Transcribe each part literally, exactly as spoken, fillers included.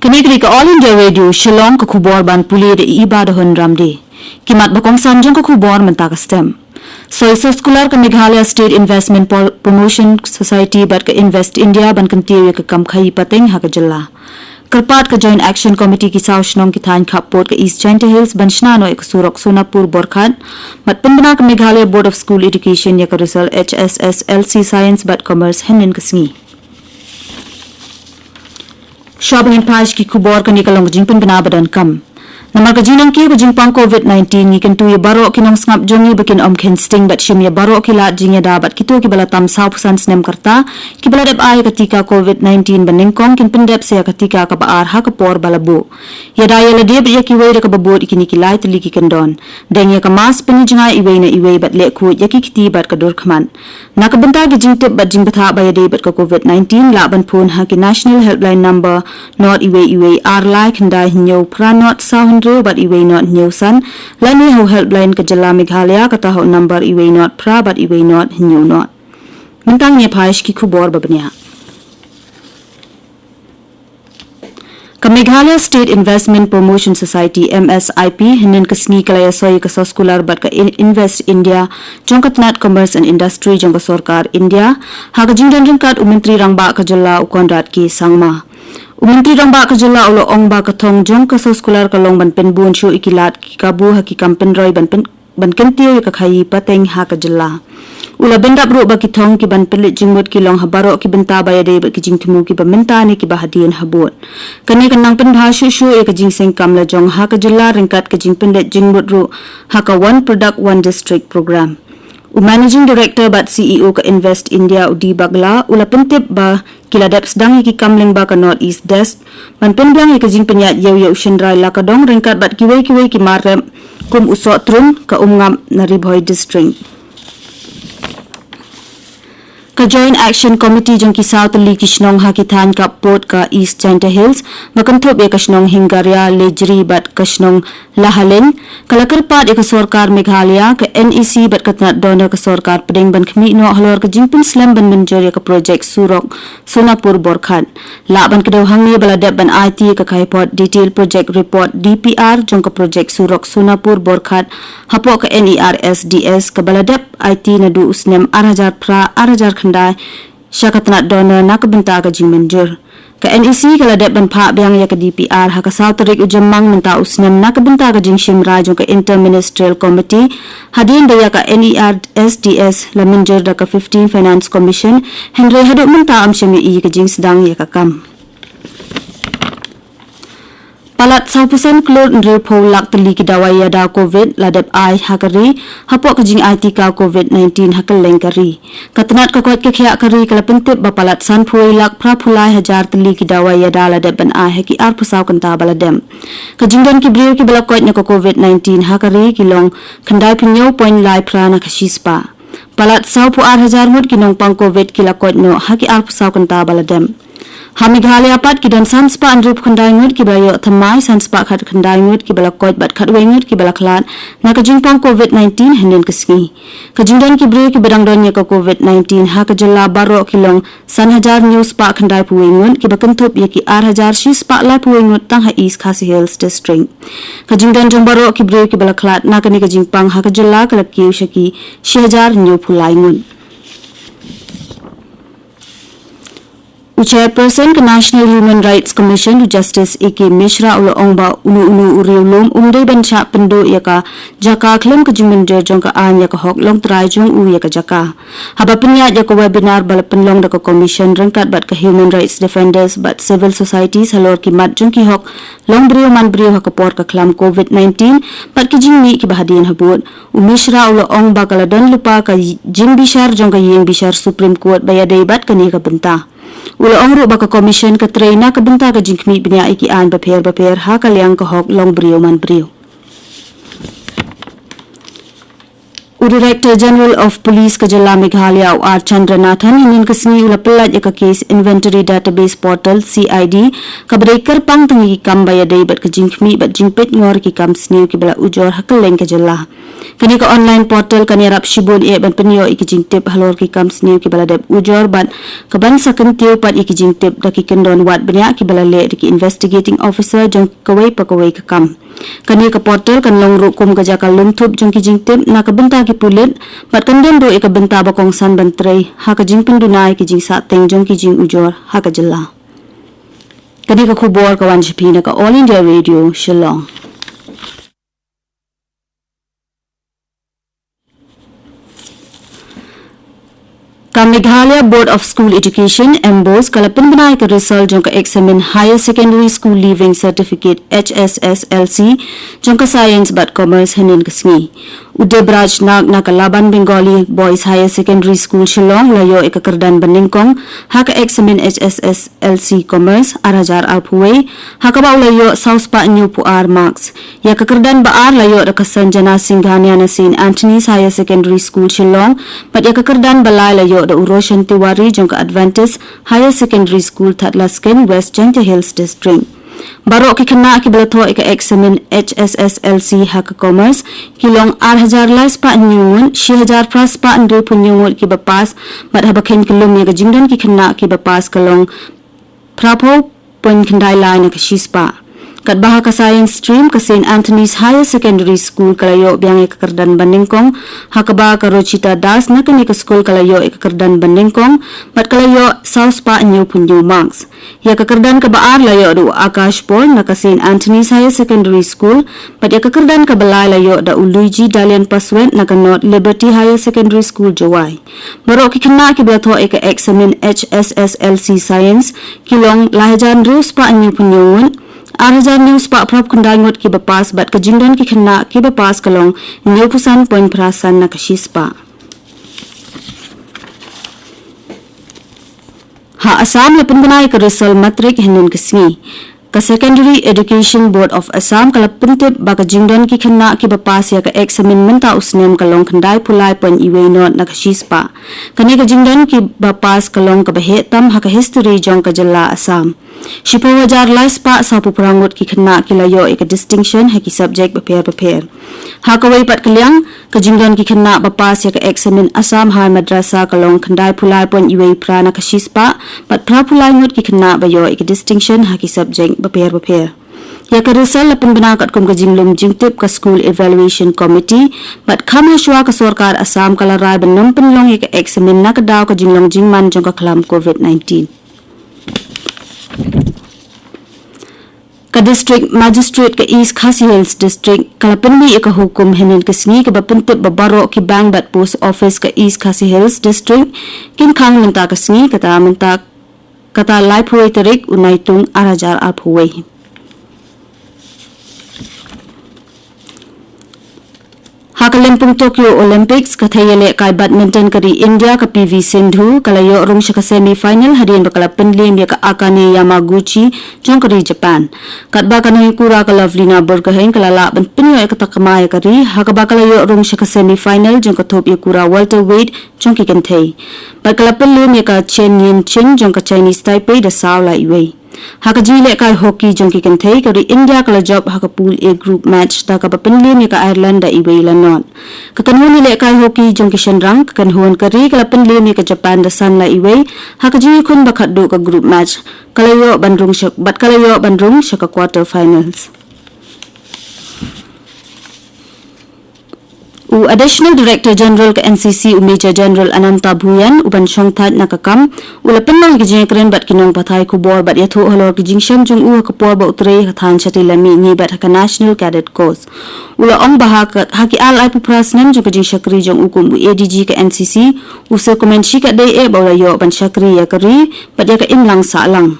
Kane ka dei ka All India Radio Shillong, ka khubor ban pule da i Iba Dahun Ramde. Ki mat ba kongsan jong ka khubor mynta ka stem. Soi soskular ka Meghalaya State Investment Pro- Promotion Society bad ka Invest India ban kyntiew ïa ka kam khaïi pateng ha ka jylla. Kyrpad ka Joint Action Committee ki saw shnong ki thaiñ khappud ka East Jaintia Hills ban shna noh ïa ka surok Sonapur Borkhat. Bad pynbna ka Meghalaya Board of School Education ïa ka result H S S L C Science bad Commerce hynnin ka sngi. Shuwa ba ngin phai sha ki khubor, kane ka long ka jingpynbna ba donkam. Namar ka jingnang kiew ka jingpang covid nineteen, ngi kyntu ïa baroh ki nongsngap jong ngi ba kin ym kheiñ sting bad shim ïa baroh ki lad jingïada bad kito kiba la tam sawphew san snem ka rta, kiba la dep ai ïa ka tika covid nineteen ba nyngkong, kin pyndep sa ïa ka tika kaba ar ha ka por ba la buh. Ïada ïa lade bad ïa kiwei da kaba bud ïa kine ki lai tylli ki kyndon. Deng ïa ka mask, pynïajngai iwei na iwei bad leh khuid ïa ki kti bad ka dur khmat. Na ka bynta ki jingtip bad jingbthah ba ïadei bad ka covid nineteen, lah ban phone ha ki National Helpline Number nought iwei iwei ar lai khyndai hynñiew phra nought saw hynriew bad iwei nought hynñiew san, lane ha u helpline ka jylla Meghalaya, kata ha u number iwei nought phra bad iwei nought hynñiew nought. Mynta ngin ïa phai sha ki khubor ba bniah. Ka Meghalaya State Investment Promotion Society, M S I P, hynnin ka sngi ka la ïasoi ka soskular bad ka In- Invest India jong ka tnat Commerce and Industry jong ka sorkar India, ha ka jingdon ryngkat u Myntri Rangbah ka jylla u Conrad K Sangma. U Myntri Rangbah ka jylla u la ong ba ka thong jong ka soskular ka long ban pynbun shuh ïa ki lad ki kabu ha ki kam pynroi ban pyn- ban kyntiew ïa ka khaïi pateng ha ka jylla. U la pyndap ruh ba ki thong ki ban pynleit jingmut ki long ha baroh ki bynta ba ïadei bad ki jingthmu kiba mynta ne kiba hadien habud. Kane kan nang pynbha shuh shuh ïa ka jingseng kam lajong ha ka jylla ryngkat ka jingpynleit jingmut ruh ha ka One Product One District Programme. U Managing Director bad C E O ka Invest India, u D Bagla, u la pyntip ba ki la dep sdang ïa ki kam lyngba ka North East Desk ban pynbiang ïa ka jingpynïaid ïew ïa u shynrai Lakadong ryngkat bad kiwei kiwei ki mar rep kum u Sohtrun, ka Umngap na Ri Bhoi District. Ka Joint Action Committee jong ki saw tylli ki shnong ha ki thaiñ khappud ka East Jaintia Hills, ba kynthup ïa ka shnong Hingaria, Lejri bad ka shnong Lahaleiñ, ka la kyrpad ïa ka sorkar Meghalaya, ka N E C bad ka tnat donor ka sorkar pdeng ban khmih noh halor ka jingpynslem ban mynjur ïa ka projek surok Sonapur Borkhat. Lah ban kdew hangne ba la dep ban aiti ïa ka khaïi phot Detail Project Report, D P R, jong ka projek surok Sonapur Borkhat hapoh ka N E R S D S, kaba la dep aiti naduh u snem ar hajar phra, ar hajar khyndai, sha ka tnat donor na ka bynta ka jingmynjur. Ka N E C ka la dep ban phah biang ïa ka D P R ha ka saw tarik u Jymmang mynta u snem na ka bynta ka jingshim rai jong ka Inter Ministerial Committee, hadien ba ïa ka N E R S D S la mynjur da ka fifteen Finance Commission, hynrei haduh mynta ym shym ïohi ka jingsdang ïa ka kam. Palat sawphew san klur hynriewphew lak tylli ki dawai ïada covid la dep ai ha ka ri, hapoh ka jingai tika covid nineteen ha kylleng ka ri. Ka tnat ka koit ka khiah ka ri ka la pyntip ba palat sanphew wei lak phraphew lai hajar tylli ki dawai ïada la dep ban ai ha ki arphew saw kynta ba la dep. Ka jingdon ki briew kiba la koit na ka covid nineteen ha ka ri ki long khyndaiphew hynñiew point lai phra na ka shispah. Palat sawphew ar hajar ngut ki nongpang covid ki la koit noh ha ki arphew saw kynta ba la dep. Ha Meghalaya pat ki don san spah hynriewphew khyndai ngut kiba la ïoh thymmai, san spah khatkhyndai ngut kiba la koit bad khatwei ngut kiba la khlad na ka jingpang covid nineteen hynnin ka sngi. Ka jingdon ki briew kiba dang don ïa ka covid nineteen ha ka jylla baroh ki long san hajar hynñiew spah khyndaiphew wei ngut, kiba kynthup ïa ki ar hajar shi spah laiphew wei ngut tang ha East Khasi Hills District. Ka jingdon jong baroh ki briew kiba la khlad na kane ka jingpang ha ka jylla ka la kiew sha ki shi hajar hynñiewphew lai ngut. U Chairperson ka National Human Rights Commission, u Justice A K Mishra, u la ong ba uno uno u riewlum um dei ban shah pynduh ïa ka jaka khlem ka jingmynjur jong ka aiñ ïa ka hok longtrai jong u ïa ka jaka. Haba pynïaid ïa ka webinar ba la pynlong da ka Commission ryngkat bad ka Human Rights Defenders bad Civil Societies halor ki mat jong ki hok longbriew manbriew ha ka por ka khlam covid nineteen bad ki jingmih kiba hadien habud, u Mishra u la ong ba ka la don lypa ka jingbishar jong ka ïing bishar Supreme Court ba ïadei bad kane ka bynta. U la ong ruh ba ka Commission ka trei na ka bynta ka jingkhmih bniah ïa ki aiñ bapher bapher ha ka liang ka hok longbriew manbriew. U Director General of Police ka jylla Meghalaya, u R Chandranathan, hynnin ka sngi u la pyllait ïa ka Case Inventory Database Portal, C I D, kaba dei kyrpang tang ïa ki kam ba ïadei bad ka jingkhmih bad jingpeit ngor ki kam sniew kiba la ujor ha kylleng ka jylla. Kane ka online portal kan ïarap shibun eh ban pynïoh ïa ki jingtip halor ki kam sniew kiba la dep ujor bad ka ban sa kyntiew pat ïa ki jingtip da ki kyndon wad bniah kiba la leh da ki investigating officer jong kawei pa kawei ka kam. Kane ka portal kan long ruh kum ka jaka lum thup jong ki jingtip na ka bynta ki pulit bad kan don ruh ïa ka bynta ba kongsan ban trei ha ka jingpynduna ïa ki jingsahteng jong ki jingujor ha ka jylla. Kane ka khubor ka wan sha phi na ka All India Radio Shillong. Ka Meghalaya Board of School Education, MBOSE, ka la pynbna ïa ka result jong ka eksamin Higher Secondary School Leaving Certificate, H S S L C, jong ka Science bad Commerce hynnin ka sngi. U Debraj Nag na ka Laban Bengali Boys Higher Secondary School Shillong u la ïoh ïa ka kyrdan banyngkong ha ka eksamin H S S L C Commerce ar hajar arphew wei, ha kaba u la ïoh saw spah hynñiewphew ar marks. Ïa ka kyrdan ba ar la ïoh da ka Sanjana Singhania na Saint Anthony's Higher Secondary School Shillong, bad ïa ka kyrdan ba lai la ïoh da u Roshan Tiwari jong ka Adventist Higher Secondary School, Thadlaskein, West Jaintia Hills District. Baroh ki khynnah kiba la thoh ïa ka eksamin H S S L C ha ka Commerce ki long ar hajar lai spah hynñiew ngut, shi hajar phra spah hynriewphew hynñiew ngut kiba pass, bad haba kheiñ kyllum ïa ka jingdon ki khynnah kiba pass ka long phraphew point khyndai lai na ka shispah. Katba ha ka Science Stream, ka Saint Anthony's Higher Secondary School ka la ïoh biang ïa ka kyrdan banyngkong, ha kaba ka Rochita Das na kane ka skul ka la ïoh ïa ka kyrdan banyngkong, bad ka la ïoh saw spah hynñiewphew hynñiew marks. Ïa ka kyrdan kaba ar la ïoh da u Akash Paul na ka Saint Anthony's Higher Secondary School, bad ïa ka kyrdan kaba lai la ïoh da u Luigi Dalian Paswet na ka North Liberty Higher Secondary School, Jowai. Baroh ki khynnah kiba la thoh ïa ka eksamin H S S L C Science ki long lai hajar hynriew spah hynñiewphew hynñiew ngut, ar hajar hynñiew spah phraphew khyndai ngut kiba pass, bad ka jingdon ki khynnah kiba pass ka long hynñiewphew san point phra san na ka shispah. Ha Assam la pynbna ïa ka result matric hynnin ka sngi. Ka Secondary Education Board of Assam ka la pyntip ba ka jingdon ki khynnah kiba pass ïa ka eksamin mynta u snem ka long khyndaiphew lai point iwei nod na ka shispah. Kane ka jingdon kiba pass ka long kaba heh tam ha ka history jong ka jylla Assam. Shiphew hajar lai spah sawphew phra ngut ki khynnah ki la ïoh ïa ka distinction ha ki subject bapher bapher. Ha kawei pat ka liang, ka jingdon ki khynnah ba pass ïa ka eksamin Assam Higher Madrasa ka long khyndaiphew lai point iwei phra na ka shispah, bad phraphew lai ngut ki khynnah ba ïoh ïa ka distinction ha ki subject bapher bapher. Ïa ka result la pynbna katkum ka jinglum jingtip ka School Evaluation Committee, bad kham hashwa ka sorkar Assam ka la rai ban ym pynlong ïa ka eksamin na ka daw ka jinglong jingman jong ka khlam covid nineteen. Ka District Magistrate ka East Khasi Hills District ka la pynmih ïa ka hukum hynnin ka sngi kaba pyntip ba baroh ki bank bad post office ka East Khasi Hills District kin khang mynta ka sngi, kata mynta, kata laiphew wei tarik u Naitung ar hajar arphew wei. Ha ka lympung Tokyo Olympics, ka thei ïalehkai badminton ka ri India ka P V Sindhu ka la ïoh rung sha ka semi final hadien ba ka la pynliem ïa ka Akane Yamaguchi jong ka ri Japan. Katba ka nongïakura ka Lovlina Borgohain ka la lah ban pynïoh ïa ka takma ïa ka ri, ha kaba ka la ïoh rung sha ka semi final jong ka thup ïakura welterweight jong ki kynthei. Bad ka la pynliem ïa ka Chen Yin Ching jong ka Chinese Taipei da saw la iwei. Ha ka jingïalehkai hockey jong ki kynthei, ka ri India ka la jop ha ka Pool A group match da kaba pynliem ïa ka Ireland da iwei la nod. Ka kynhun ïalehkai hockey jong ki shynrang, ka kynhun ka ri ka la pynliem ïa ka Japan da san la iwei ha ka jingïakhun ba khatduh ka group match. Ka la ïoh ban rung sha, bad ka la ïoh ban rung sha ka quarter finals. U Additional Director General ka N C C, u Major General Ananta Bhuyan, u ban shong thait na ka kam, u la pynlong ïa ka jingïakren bad ki nongpathai khubor bad ïathuh halor ka jingshem jong u ha ka por ba u trei ha ka thaiñ shatei lam mihngi bad ha ka National Cadet Corps. U la ong ba ha ka, ha ki ar laiphew phra snem jong ka jingshakri jong u kum u A D G ka N C C, u sngewkmen shikatdei eh ba u la ïoh ban shakri ïa ka ri bad ïa ka imlang sahlang.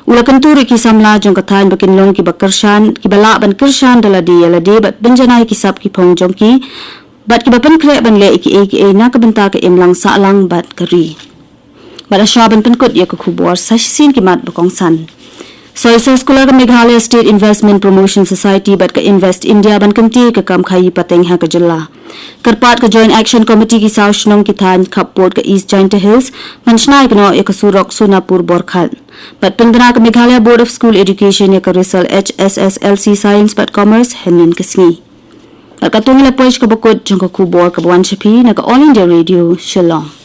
U la kyntu ruh ïa ki samla jong ka thaiñ ba kin long kiba kyrshan, kiba lah ban kyrshan da lade ïa lade bad pynjanai ïa ki sap ki phong jong ki, bad kiba pynkhreh ban leh ïa kiei kiei na ka bynta ka imlang sahlang bad ka ri. Bad hashwa ban pynkut ïa ka khubor, sa shisien ki mat ba kongsan. Soi Soskular ka Meghalaya State Investment Promotion Society bad ka Invest India ban kyntiew ïa ka kam khaïi pateng ha ka jylla. Kyrpad ka Joint Action Committee ki saw shnong ki thaiñ khappud ka East Jaintia Hills ban shna ïa ka surok Sonapur Borkhat. Bad pynbna ka Meghalaya Board of School Education ïa ka result H S S L C Science bad Commerce hynnin ka sngi. Bad katto ngi la poi sha kaba kut jong ka khubor kaba wan sha phi na ka All India Radio Shillong.